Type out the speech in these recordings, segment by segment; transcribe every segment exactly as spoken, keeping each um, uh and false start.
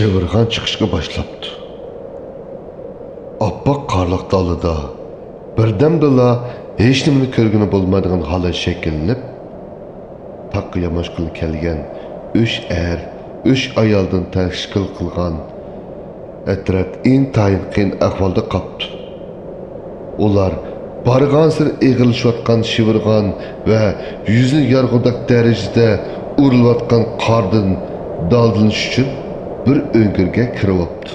شىۋىرغان چىقىشقا باشلاپتۇ. ئاپئاق قارلىق دالىدا بىردەمدىلا ھېچنېمىنى كۆرگىلى بولمايدىغان ھالەت شەكىللىنىپ، تاغقا ياماشقىلى كەلگەن ئۈچ ئەر، ئۈچ ئايالدىن تەشكىل قىلغان ئەترەت ئىنتايىن قىيىن ئەھۋالدا قاپتۇ. ئۇلار بارغانسېرى ئېغىرلىشىۋاتقان شىۋىرغان ۋە يۈزىنى يارغۇدەك دەرىجىدە ئۇرۇلۇۋاتقان قاردىن دالدىلىنىش ئۈچۈن بىر ئۆڭكۈرگە كىرىۋاپتۇ.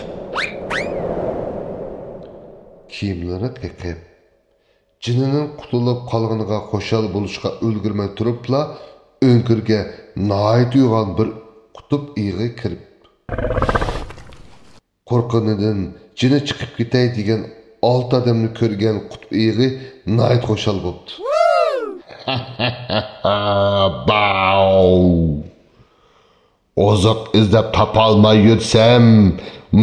كىيىملىرىنى قېقىپ، جېنىنىڭ قۇتۇلۇپ قالغىنىغا خۇشال بولۇشقا ئۈلگۈرمەي تۇرۇپلا، ئۆڭكۈرگە ناھايىتى يوغان بىر قۇتۇپ ئېيىقى كىرىپ، قورققىنىدىن جېنى چىقىپ كېتەي دېگەن ئالتە ئادەمنى كۆرگەن قۇتۇپ ئېيىقى ناھايىتى خۇشال بوپتۇ. باۋ! ئوزۇق ئىزدەپ تاپالماي يۈرسەم،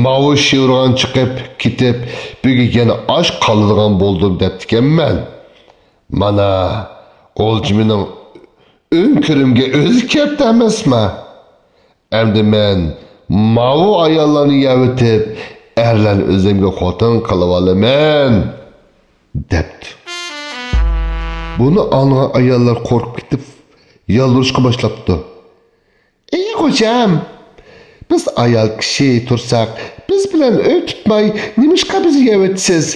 ماۋۇ شىۋىرغان چىقىپ كېتىپ، بۈگۈن يەنە ئاچ قالىدىغان بولدۇم دەپتىكەنمەن. مانا، غۇلجا مېنىڭ ئۆڭكۈرۈمگە ئۆزى كەپتۇ ئەمەسما؟ ئەمدى مەن ماۋۇ ئاياللارنى يەۋېتىپ، ئەرلەرنى ئۆزۈمگە خوتۇن قىلىۋالىمەن، دەپتۇ. بۇنى ئاڭلىغان ئاياللار قورقۇپ كېتىپ، يالۋۇرۇشقا باشلاپتۇ. ئى خوجام، بىز ئايال كىشى تۇرساق، بىز بىلەن ئۆي تۇتماي، نېمىشقا بىزنى يەۋېتىسىز؟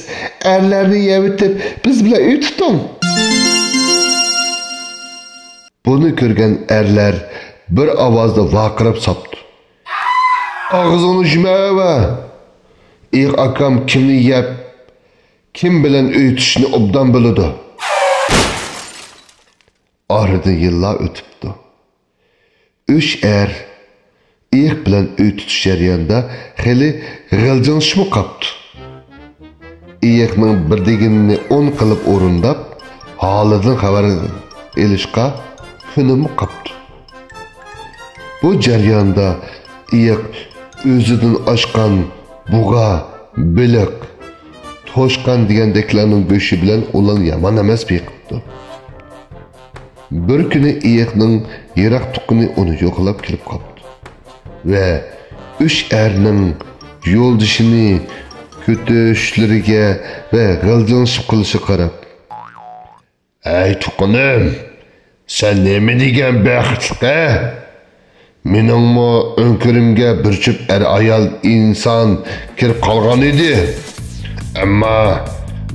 ئەرلەرنى يەۋېتىپ، بىز بىلەن ئۆي تۇتۇڭ. بۇنى كۆرگەن ئەرلەر بىر ئاۋازدا ۋارقىراپ ساپتۇ. ئاغزىڭنى يۇمۇۋەر! ئېيىق ئاكام كىمنى يەپ، كىم بىلەن ئۆي تۇتۇشنى ئوبدان بىلىدۇ. ئارىدىن يىللار ئۆتۈپتۇ. ئۈچ ئەر ئېيىق بىلەن ئۆي تۇتۇش جەريانىدا خېلى غىلجىڭلىشىپمۇ قاپتۇ. ئېيىقنىڭ بىر دېگىنىنى ئون قىلىپ ئورۇنداپ، ھالىدىن خەۋەر ئېلىشقا كۆنۈپمۇ قاپتۇ. بۇ جەرياندا ئېيىق ئۆزىدىن ئاشقان بۇغا، بېلىق، توشقان دېگەندەكلەرنىڭ گۆشى بىلەن ئۇلارنى يامان ئەمەس بېقىپتۇ. بىر كۈنى ئېيىقنىڭ يىراق تۇغقىنى ئۇنى يوقلاپ كېلىپ قاپتۇ ۋە ئۈچ ئەرنىڭ يولدىشىنى كۈتۈشلىرىگە ۋە غىلجىڭلىشىپ قېلىشىغا قاراپ، ھەي تۇغقىنىم، سەن نېمە دېگەن بەختلىك ھە؟ مېنىڭمۇ ئۆڭكۈرۈمگە بىر جۈپ ئەر-ئايال ئىنسان كىرىپ قالغان ئىدى. ئەمما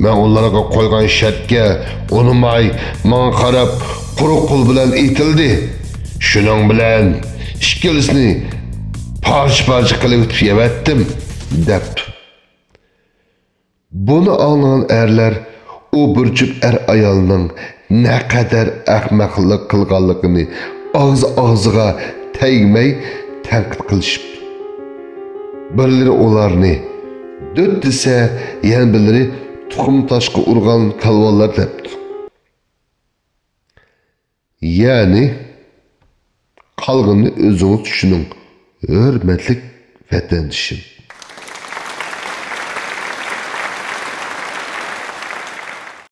مەن ئۇلارغا قويغان شەرتكە ئۇنىماي، ماڭا قاراپ قۇرۇق قول بىلەن ئېتىلدى. شۇنىڭ بىلەن ئىككىلىسىنى پارچە-پارچە قىلىۋېتىپ يەۋەتتىم، دەپتۇ. بۇنى ئاڭلىغان ئەرلەر ئۇ بىر جۈپ ئەر-ئايالنىڭ نەقەدەر ئەخمەقلىق قىلغانلىقىنى ئاغزى-ئاغزىغا تەگمەي تەنقىد قىلىشىپتۇ. بىرلىرى ئۇلارنى دۆت دېسە، يەنە بىرلىرى تۇخۇم تاشقا ئۇرغان كالۋانلار دەپتۇ. يەنى، قالغىنىنى ئۆزىڭىز چۈشىنىڭ، ھۆرمەتلىك ۋەتەندىشىم.